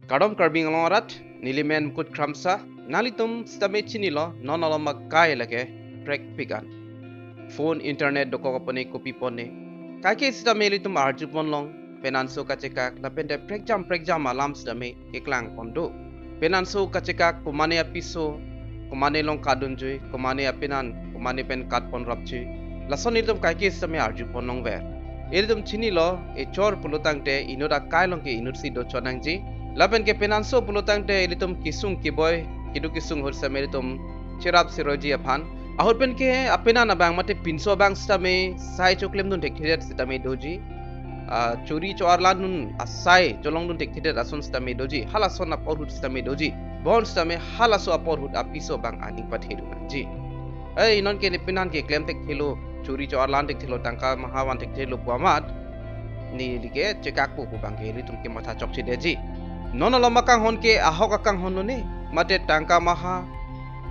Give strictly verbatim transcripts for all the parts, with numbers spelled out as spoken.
Kardom Karbi Anglong arat, neli men Mukut Kramsa, nanglitum sitame chinilo, non alom akai lake prekpik an. Phone, internet dokok apone kopi pone. Kaike sitame ilitum arju ponlong, penanso kachekak, lapente prekjam prekjam alam sitame keklang pon do. Penanso kachekak, komane apiso, komane along kadunjui, komane apenan, komane pen kat pon rapjui. Lason ilitum kaike sitame arju ponlongver. Ilitum chinilo, echor pulotangte inut akai along ke inut si dochot nangji. Lapen ke penanso pulotangte ilitum kesung keboi, keduk kesung ahut sitame ilitum cherap seroiji aphan. Ahut pen ke apenan abang mate pinso abang sitame sai choklemdun thekthedet sitame doji. Ah, chori cho-arlandun asai cholongdun thekthedet ason sitame doji. Halason apor ahut sitame doji. Bon sitame halaso apor ahut apiso abang aning pathedun nangji. Eh, non ke ne penan ke klem thekthelo, chori cho-arlan thekthelo, tangka maha van thekthelo pu amat, nelike chekakpo pu abang ke ilitum kematha chokchedetji. Non alom akanghon ke ahok akanghon lone, mate tangka maha,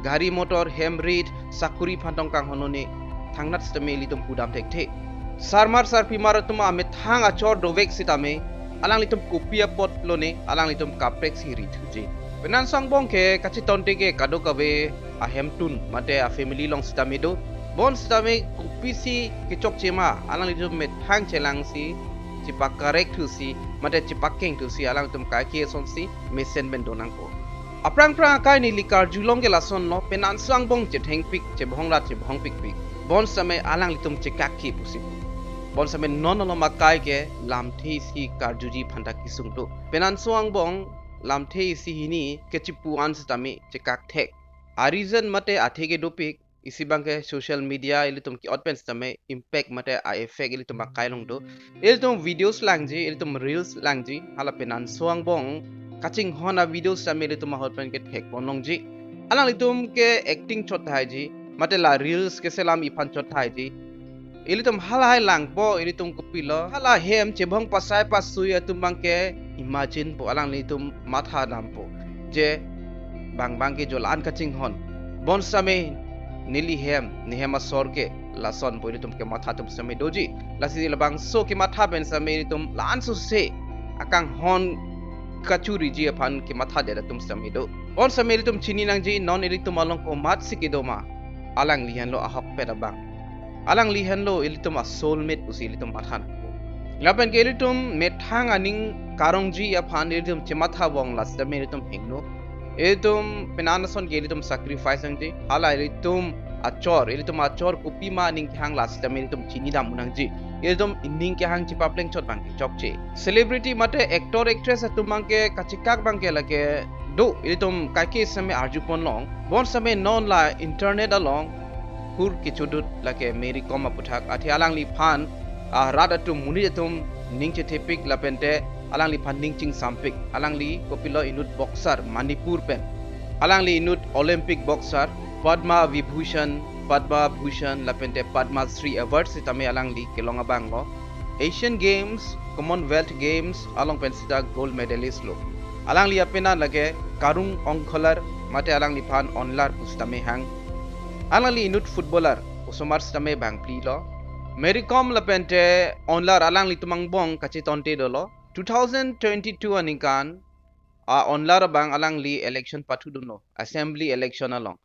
gari motor, hem rit, sakuri aphan tong kanghon lone, thangnat sitame ilitum pudam thekthe. Sarmar sarpimar atum amethang achor dovek sitame, alanglitum kopi apot lone, alanglitum kaprek si rithuji. Penanso angbong ke kachetonte ke kadokave ahemtun mate a family along sitame do. Bon sitame kopisi kechokche ma, alanglitum methang chelangsi, chepakarek thusi, mate chepakeng thusi, alanglitum kaike asonsi mesen pen donangpo. Aphrang phrang akai neli karjulong ke lasonlo, penanso angbong chethengpik, chebhongrat, chebhongpikpik. Bon sitame alanglitum chekakji pusi pu. Bon sitame non alom akai ke lamthe isi karjuji aphanta kesung do. Penanso angbong lamthe isi hini kechipu an sitame chekak thek. A reason mate athe ke dopik, isi abang ke social media ilitum ke-ot pen sitame impact mate a effect ilitum akai along do. Ilitum videos langji, ilitum reels langji, hala penanso angbong kachinghon a videos sitame ilitum ahut pen ke thek ponlongji. Alanglitum ke acting chot thaiji, mate la reels keselam iphan chot thaiji. Ilitum halahai langpo, ilitum kopilo, hala hem chebhong pasai pasui atum abang ke imagine po, alanglitum matha dampo. Je bang bang ke jo la-an kachinghon. Bon sitame neli hem, ne hem asor ke lason po, ilitum kematha atum sitame doji. Lasi labangso kematha pen sitame ilitum la-an sose akanghon kachoriji aphan kemathadet atum sitame do. Bon sitame ilitum chini nangji, non ilitum along komatsi kedo ma, alangli henlo ahokpet abang. Alangli henlo ilitum a soulmate pusi ilitum matha nangpo. Lapen ke ilitum methang aning karongji aphan ilitum chematha bong la sitame ilitum hingno. Ilitum penan ason ke ilitum sacrifice nangji. Hala ilitum achor, ilitum achor kopi ma aning kehang la sitame ilitum chini dam nangji. Ilitum ining kehang chepapleng chot abang ke chokche. Celebrity mate actor actress atum abang ke kachekak abang ke lake do, ilitum kaike sitame arju ponlong. Bon sitame non la internet along hur kechudut lake Mary Kom aputhak, athe alangliphan a rat atum, monit atum ning chethepik lapente alangliphan ning chingsampik. Alangli kopilo inut boxer Manipur pen. Alangli inut Olympic boxer, Padma Vibhushan, Padma Bhushan lapente Padma Shri Award sitame alangli kelong abang lo. Asian Games, Commonwealth Games along pen sita gold medalist lo. Alangli apenan lake Karung Ongkholar, mate alangliphan Onlar pu sitame hang. Alangli inut footballer, osomar sitame bangphli lo. Mary Kom lapente Onlar alanglitum angbong kachetonte dolo. Two thousand twenty-two aningkan a Onlar abang alangli election pathudunlo, assembly election along.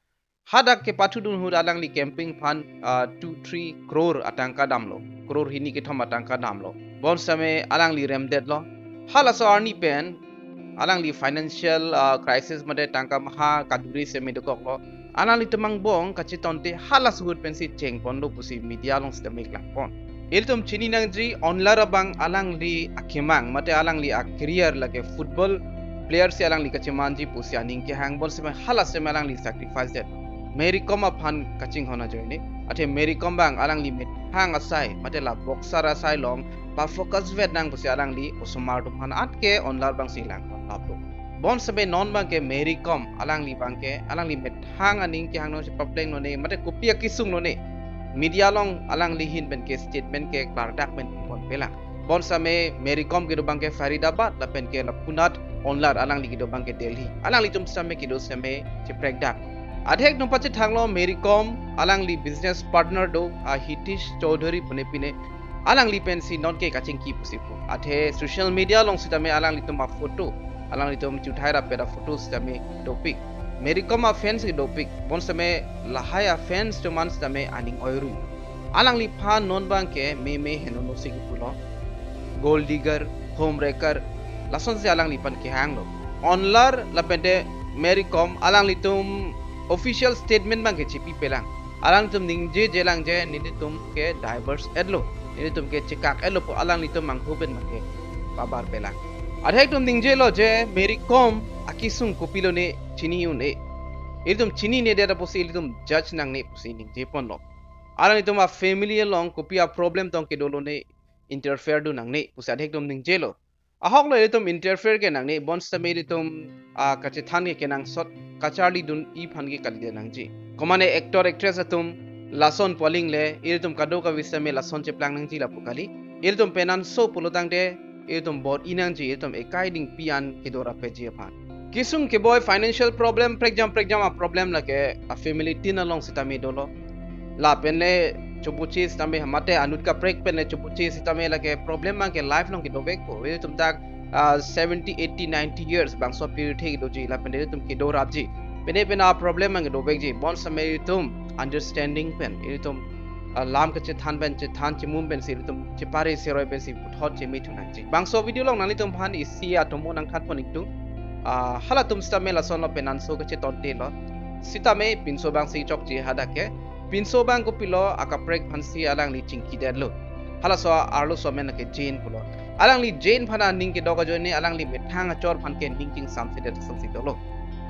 Hadak kepathudun ahut alangli campaign aphan, ah, two three crore atangka damlo, crore hini kethom atangka damlo. Bon sitame alangli remdetlo. Halaso arni pen alangli financial, ah, crisis mate tangka maha kaduri sitame dokoklo. Alanglitum angbong kachetonte halaso ahut pensi chengponlo pusi media along sitame klangpon. Ilitum chini nangji Onlar abang alangli akemang mate alangli a career lake football player si alangli kachemanji pusi aning kehang, bon sitame hala sitame alangli sacrifice det. Mary Kom aphan kachinghon ajoine, athe Mary Kom abang alangli methang asai mate la boxer asai along pa focus vet nang pusi alangli osomar atum aphan atke Onlar abangsi langpon laplo. Bon sitame non abang ke Mary Kom alangli abang ke alangli methang aning kehang nangchepapleng lone mate kopi akesung lone, media along alangli ahin pen ke statement ke klardak pen ponpelang. Bon sitame Mary Kom kedo abang ke Faridabad lapen ke la Pune, Onlar alangli kedo abang ke Delhi. Alanglitum sitame kedo sitame cheprekdak. Adhek nung pachethanglo Mary Kom alangli business partner do a Hitesh Chowdhury pune pine. Alangli pensi nonke kachingki pusi pu. Athe social media along sitame alanglitum a photo Alanglitum chuthai rapet a-photo sitame dopik. Mary Kom a-fans ke dopik. Bonsitame lahai a-fans atum an sitame aning oirui. Alangliphan non abangke meme henono si kipulo. Gold digger, home wrecker, lasonsi alangliphan kehanglo. Onlar lapente Mary Kom alanglitum official statement abangke chipipelang. Alanglitum ningjejelang je nelitum ke divorce etlo, nelitum ke chekak etlo pu alanglitum manghu pen abangke pabarpelang. Athek atum ningjelo je Mary Kom akesung kopilo ne chini un-e. Ilitum chinine det apotsi ilitum judge nangne pusi ningjeponlo. Alanglitum a-family along kopi a-problem tong kedolo ne interfere dun nangne pusi athek atum ningjelo. Ahoklo ilitum interfere ke nangne, bonsitame ilitum, ah, kachethan ke kenangsot, kacharlidun-i aphan ke kalidet nangji. Komane actor actress atum lason pu aling le, ilitum kadokave sitame lason cheplang nangji lapu kali. Ilitum penanso pulo tangte, ilitum bor-i nangji, ilitum ekai dingpi an kedo rapetji aphan. Kesung keboi financial problem, prekjam prekjam a-problem lake a-family tin along sitame dolo. Lapen le chobuchi sitame mate anut kaprek pen le chobuchi sitame lake problem abangke life along kedovekpo. Ilitum dak, ah, seventy, eighty, ninety years bangso pirthe doji lapen ilitum kedo rapji. Pene pene a-problem abangke dovekji. Bonsitame ilitum understanding pen, ilitum, ah, lam kachethan pen, chethan chemum pensi ilitum chepare seroi pensi puthot cheme thu nangji. Bangso video along nanglitum aphan isi atomo nangthanpon ingtung. Ah, halatum sitame lasonlo penanso kachetongtelo. Sitame pinso abangsi chokche hadak ke. Pinso abang kopilo akaprek aphansi alangli chingkidetlo. Halaso arloso amen ke Jane pulo. Alangli Jane aphan aning kedok ajoine alangli methang achor aphan ke ning chingsamsedet asonsi dolo.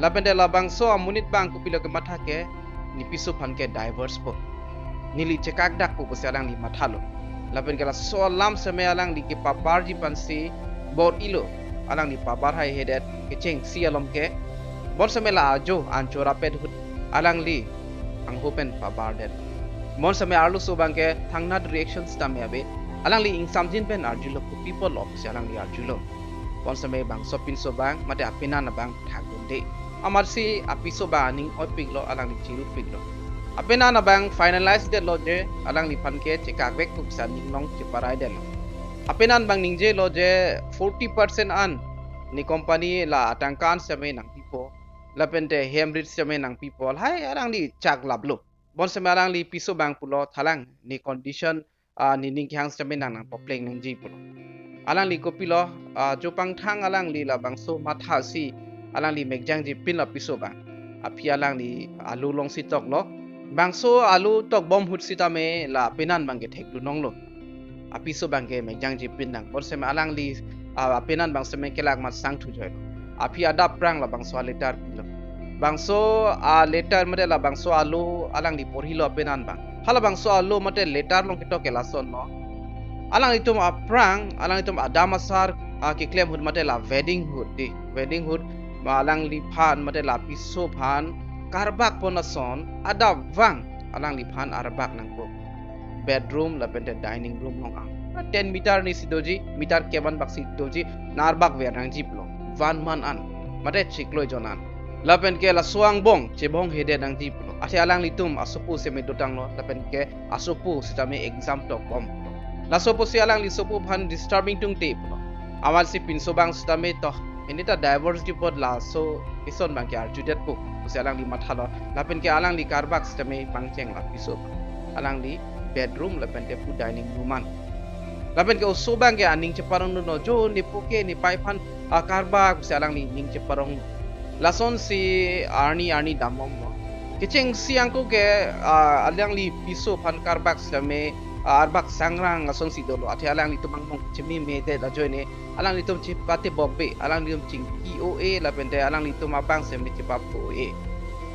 Lapente labangso amonit abang kopilo kematha ke ne piso aphan ke divorce po. Neli chekak dakpo pusi alangli mathalo. Lapen ke laso alam sitame alangli kepabarji aphansi bor-ilo. Alangli pabar haihedet kechengsi alom ke. Bonsitame la ajo an chorapet ahut alangli angho pen pabardet. Bonsitame arloso abangke thangnat reaction sitame ave. Alangli ingsamjin pen arjulo, kopi apotlo pusi alangli arjulo. Bonsitame bangso pinso abang mate apenan abang thakdunde. Amatsi apiso abang aning oipiklo, alangli chirupiklo. Apenan abang finalize detlo je alangliphan ke chekakvek pusi aning along cheparaidetlo. Apenan abang ningjelo je forty percent an ne company la atangka an sitame nangpipo. Lapente hem rit sitame nangpipo. Lahai alangli chaklaplo. Bonsitame alangli piso abang pulo, thalang ne condition, ah, ne ning kehang sitame nang nangpopleng nangji pulo. Alangli kopilo, ah, jopangthang alangli labangso mathasi alangli mekjangjipinlo piso abang. Aphi alangli alo alongsi toklo. Bangso alo tokbom ahut sitame la apenan abangke thekdun longlo. Apiso abangke mekjangjipin nang. Bonsitame alangli, ah, apenan abang sitame kelak mat sang thujoilo. Aphi adap aphrang labangso a-letter pilo. Bangso a-letter mate labangso alo alangli porhilo apenan abang. Halabangso alo mate letter along ketok ke lasonlo. Alanglitum aphrang, alanglitum adam asar, ah, keklem ahut mate la wedding ahut dei. Wedding ahut ma alangliphan mate la piso aphan karbak pon ason adap vang alangliphan arbak nangpo. Bedroom lapente dining room along ang. Na ten meter ni si doji, meter kep-an bak si doji, nang arbak ver nangji pulo. Van man an, mate chiklo ejon an. Lapen ke laso angbong chebong hedet nangji pulo. Athe alanglitum asopo sitame dotanglo, lapen ke asopo sitame exam tokbom pulo. Laso apotsi alangli sopo aphan disturbing tungte pulo. Amatsi pinso abang sitame to, ini ta divorce ji apot laso ison abangke arjudetpo pusi alangli mathalo. Lapen ke alangli karbak sitame pangcheng la piso. Alangli bedroom lapente pu dining room an. Lapen ke oso abangke aning cheparongdunlo, jo ne po ke ne pai aphan, ah, karbak pusi alangli ning cheparong. Lasonsi arni arni dambomlo. Kechengsi angko ke, ah, alangli piso aphan karbak sitame, ah, arbak sangrang asonsi dolo. Athe alanglitum angbong chememe det ajoine alanglitum chepatebokbe, alanglitum chingki-o-e lapente alanglitum abang sitame chepapo-e.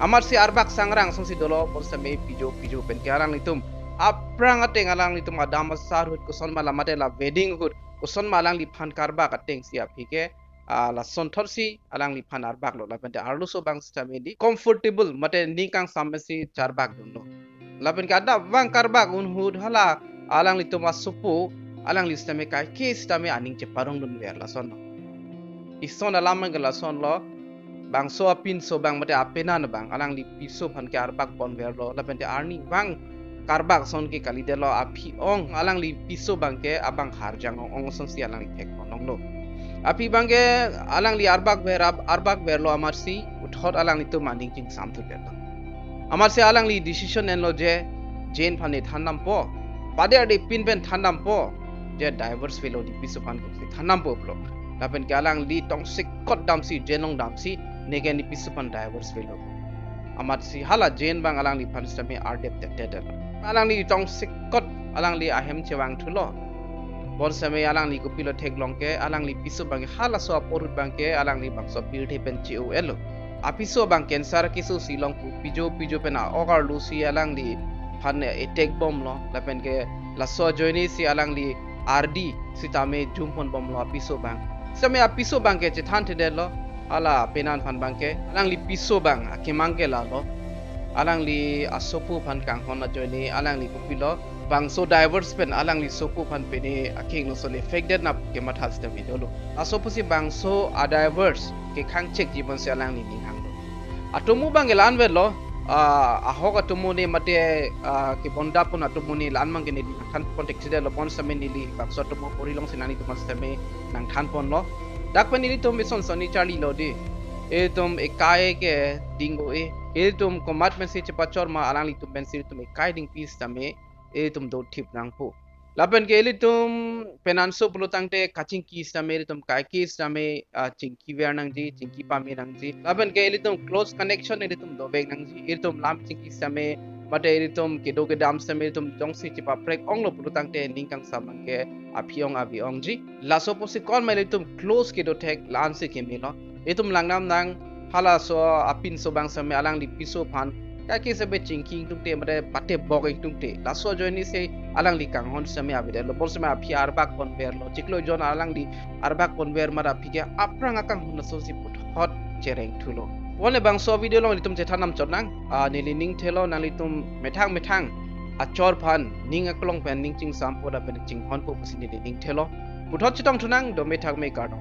Amatsi arbak sangrang asonsi dolo, bonsitame pijo pijo pen ke alanglitum aphrang ateng alanglitum adam asar ahut kosonma la mate la wedding ahut kosonma alangliphan karbak atengsi aphi ke, ah, lasonthotsi alangliphan arbaklo, lapente arloso abang sitame dei comfortable mate ning kangsam si charbakdunlo. Lapen ke adap vang karbak un ahut hala alanglitum asopo alangli sitame kaike sitame aning cheparongdunver lasonlo. Ison alam abangke lasonlo, bangso apinso abang mate apenan abang alangli piso aphan ke arbak ponverlo, lapente arnivang karbak ason ke kalidetlo, aphi ong alangli piso abangke abang harjang ong ong asonsi alangli thekponlonglo. Aphi abangke alangli arbak ver, ab-, arbak verlo amatsi puthot alanglitum aning chingsam thudet. Amatsi alangli decision enlo je Jane aphan ne than dampo, pade arde pin pen than dampo, je divorce velo, ne piso aphan ke than dampo pulo. Lapen ke alangli tongsekot damsi, Jane along damsi, neke ne piso aphan divorce velo. Amatsi hala Jane abang alangliphan sitame ardep tetedet. Alangli tongsekot alangli ahem chevang thulo. Bonsitame alangli kopilo theklong ke, alangli piso abang halaso apor ahut abangke alangli bangso pirthe pen che-o-etlo. Apiso abang cancer keso si long pu, pijo pijo pen a-ok arlo si alangliphan attack bomlo, lapen ke laso ajoine si alangli ardi sitame jum pon bomlo apiso abang. Sitame apiso abangke chethan thedetlo, hala penan aphan abangke, alangli piso abang akemang ke lalo. Alangli asopo aphan kanghon ajoine alangli kopilo, bangso divorce pen alangli sopo aphan pine akeng noson effect det nang pu kematha sitame dolo. Laso pusi bangso a-divorce kekhang chekji bonsi alangli ning hanglo. Atomo abangke la-an vetlo, ah, ahok atomo ne mate, ah, kebondapon atomo ne la-an abangke neli nangthan pon thekthedetlo, bonsitame neli bangso atomo apor alongsi nanglitum sitame nangthan ponlo. Dak pen ilitum ison sonni charlilo dei. Ilitum ekai ke ding-o-e. Ilitum komat pensi chepachor ma, alanglitum pensi ilitum ekai dingpi sitame ilitum dothip nangpo. Lapen ke ilitum penanso pulo tangte kachingki sitame ilitum kaike sitame, ah, chingki ver nangji, chingki pame nangji. Lapen ke ilitum close connection ilitum dovek nangji. Ilitum lam chingki sitame, mate ilitum kedo kedam sitame ilitum jongsi chepaprek onglo pulo tangte ning kangsam abangke aphi ong abi ongji. Laso pusi konma ilitum close kedo thek la-ansi kemelo. Itum langdam nang, halaso apinso abang sitame alangli piso aphan kaike sitame chingki ingtungte, mate patebok ingtungte, laso ajoine si alangli kanghon sitame avedetlo. Bonsitame aphi arbak ponverlo, chiklo jon alangli arbak ponver mara aphi ke aphrang akanghon asonsi puthot chereng thulo. Bonle bangso video along ilitum chethan dam chot nang, ah, neli ning thelo nanglitum methang methang achor aphan ning aklong pen ning chingsampo lapen chinghonpo pusi neli ning thelo. Puthot chetong thunang, dome thakme, kardom.